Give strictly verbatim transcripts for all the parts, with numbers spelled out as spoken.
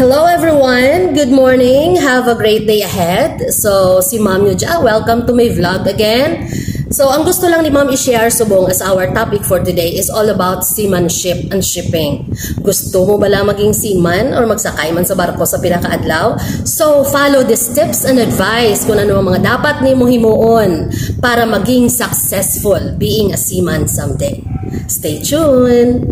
Hello everyone! Good morning! Have a great day ahead! So, si Ma'am nyo dya, welcome to my vlog again. So, ang gusto lang ni Ma'am i-share subong as our topic for today is all about seamanship and shipping. Gusto mo bala maging seaman or magsakay man sa barko sa pila ka adlaw? So, follow these tips and advice kung ano ang mga dapat nimo himuon para maging successful being a seaman someday. Stay tuned!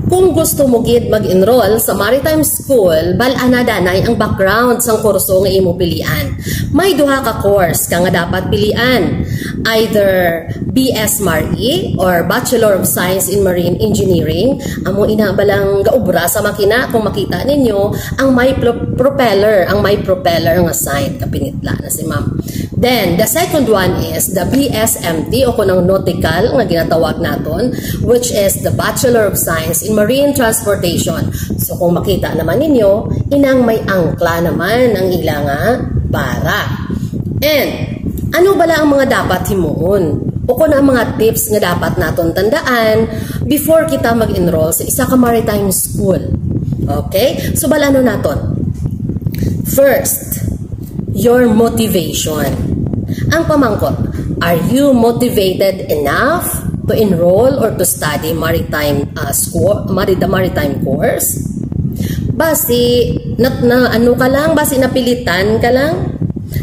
Kung gusto mo gid mag-enroll sa Maritime School, bal-an na danay ang background sang kurso nga imo pilian. May duha ka course ka nga dapat pilian. Either B S Mari or Bachelor of Science in Marine Engineering. Amo ina balang gaubra sa makina kung makita ninyo ang may pro- propeller, ang may propeller nga sign. Kapinitla na si ma'am. Then, the second one is the B S M T o kung ang nautical nga ginatawag naton, which is the Bachelor of Science in Marine Transportation. So, kung makita naman ninyo, inang may angkla naman ang ila nga bara. And, ano bala ang mga dapat himuon? O kung ang mga tips nga dapat naton tandaan before kita mag-enroll sa isa ka maritime school? Okay? So, bal-ano naton? First, your motivation. Ang pamangkot, are you motivated enough to enroll or to study maritime uh, school, mari- the maritime course? Basi na, na ano ka lang, basi napilitan ka lang.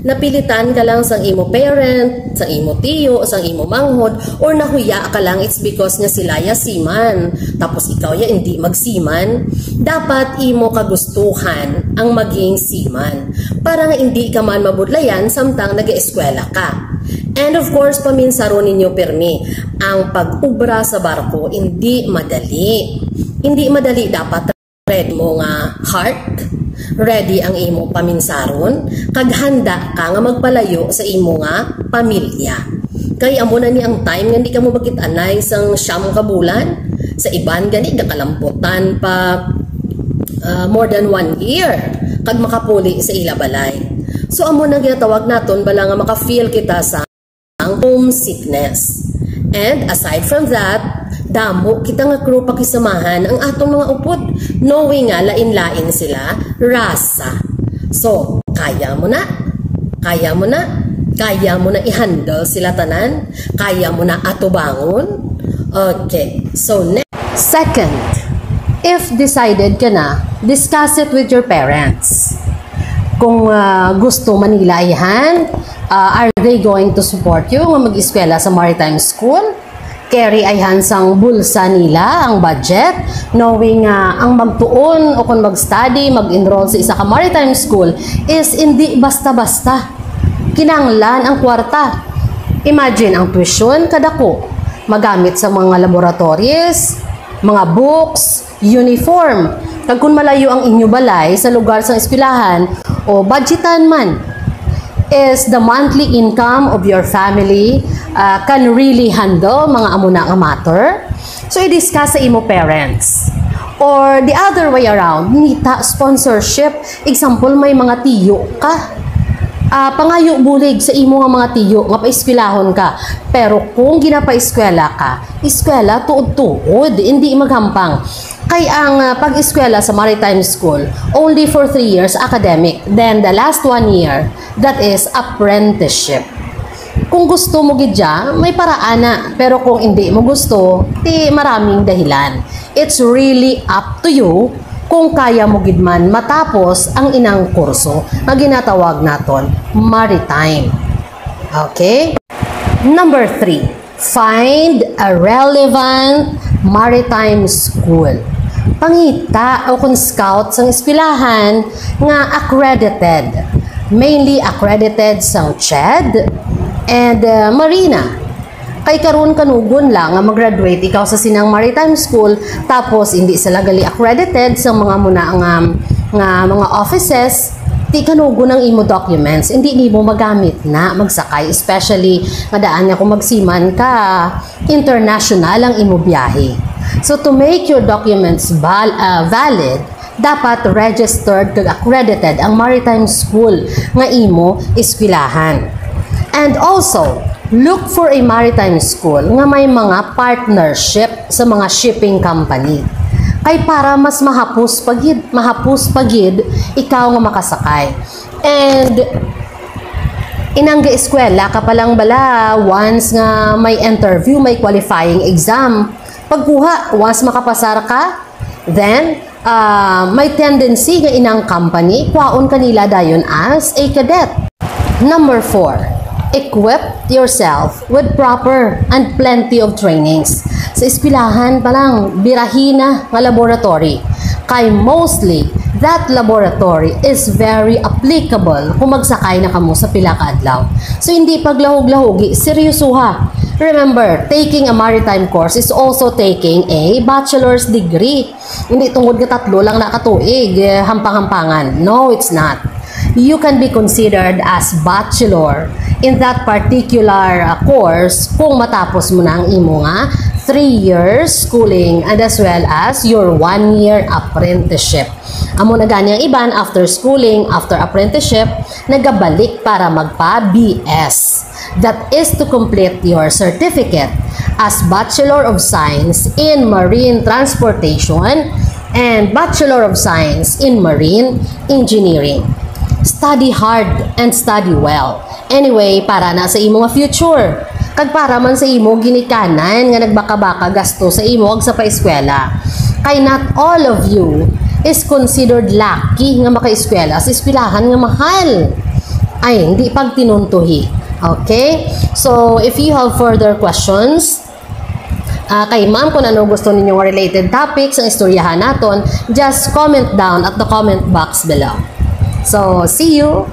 Napilitan ka lang sang imo parent, sang imo tiyo, sang imo manghod, or nahuya ka lang, it's because nga sila ya seaman, tapos ikaw ya hindi magseaman. Dapat imo kagustuhan ang maging seaman para nga hindi ka man mabudlayan samtang nagaeskwela ka. And of course, paminsaron ninyo pirmi, ang pag-ubra sa barko hindi madali. Hindi madali. Dapat ready mo nga heart, ready ang imo paminsaron, kag handa ka nga magpalayo sa imo nga pamilya. Kay amo na ni ang time nga di ka mo makit-anay sang siyam ka bulan. Sa iban gani gakalamputan pa ah, more than one year kag makapuli sa ila balay. So amo na ginatawag naton bala nga maka-feel kita sa ang homesickness. And aside from that, damo kita nga crew pakisamahan ang aton mga upod, knowing nga lain-lain sila rasa. So, kaya mo na? Kaya mo na? Kaya mo na i-handle sila tanan? Kaya mo na atubangon? Okay. So, next. Second, if decided ka na, discuss it with your parents. Kung ah, gusto man nila ayhan, ah, are they going to support you nga mag-eskwela sa maritime school? Carry ayhan sang bulsa nila ang budget, knowing nga ang magtuon o kung mag-study, mag-enroll sa isa ka maritime school is hindi basta-basta. Kinahanglan ang kwarta. Imagine ang tuition kadako, magamit sa mga laboratories, mga books, uniform. Kag kung malayo ang inyo balay sa lugar sang eskwelahan o budgetan man, is the monthly income of your family uh, can really handle mga amo na nga matter? So, i-discuss sa imo parents. Or the other way around, ngita sponsorship. Example, may mga tiyo ka. Ah, pangayo bulig sa imo nga mga tiyo nga paeskwelahon ka. Pero kung ginapaeskwela ka, eskwela tuod-tuod, hindi maghampang. Kay ang ah, pag-eskwela sa Maritime School, only for three years academic. Then the last one year, that is apprenticeship. Kung gusto mo gid dya, may paraan na. Pero kung hindi mo gusto, ti maraming dahilan. It's really up to you kung kaya mo gid man matapos ang inang kurso nga ginatawag naton maritime. Okay? Number three, find a relevant maritime school. Pangita o kung scout sang eskwelahan nga accredited, mainly accredited sang CHED and uh, Marina. Kay karon kanugon lang nga mag-graduate ikaw sa sinang maritime school, tapos hindi sila gali accredited sa mga muna nga, nga mga offices, ti kanugon ang imo documents, hindi nimo magamit na magsakay, especially nga daan nga kung magsiman ka, international ang imo biyahe. So to make your documents val- uh, valid, dapat registered kag accredited ang maritime school nga imo eskwelahan. And also, look for a maritime school nga may mga partnership sa mga shipping company. Kay para mas mahapos pa gid, mahapos pa gid ikaw nga makasakay. And inang gaeskwela ka pa lang bala, once nga may interview, may qualifying exam, pagkuha, once makapasar ka, then uh, may tendency nga inang company kwaon kanila dayon as a cadet. Number four, equip yourself with proper and plenty of trainings. Sa eskwelahan pa lang, birahi na nga laboratory. Kay mostly, that laboratory is very applicable kung magsakay na kamo sa pila ka adlaw. So, hindi paglahog-lahogi, seryosoha. Remember, taking a maritime course is also taking a bachelor's degree. Hindi tungod nga tatlo lang na katuig, eh, hampang-hampangan. No, it's not. You can be considered as bachelor in that particular uh, course kung matapos mo na ang imo nga three years schooling and as well as your one year apprenticeship. Amo na gani ang iban, after schooling, after apprenticeship, nagabalik para magpa B S. That is to complete your certificate as Bachelor of Science in Marine Transportation and Bachelor of Science in Marine Engineering. Study hard and study well. Anyway, para na sa imo nga future. Kag para man sa imo ginikanan nga nagbaka-baka gasto sa imo ag sa paeskwela. Kay not all of you is considered lucky nga makaeskwela sa eskwelahan nga mahal. Ay, hindi pagtinuntuhi. Okay? So, if you have further questions, ah, kay ma'am, kung ano gusto ninyo nga related topics ang istoryahan naton, just comment down at the comment box below. So, see you!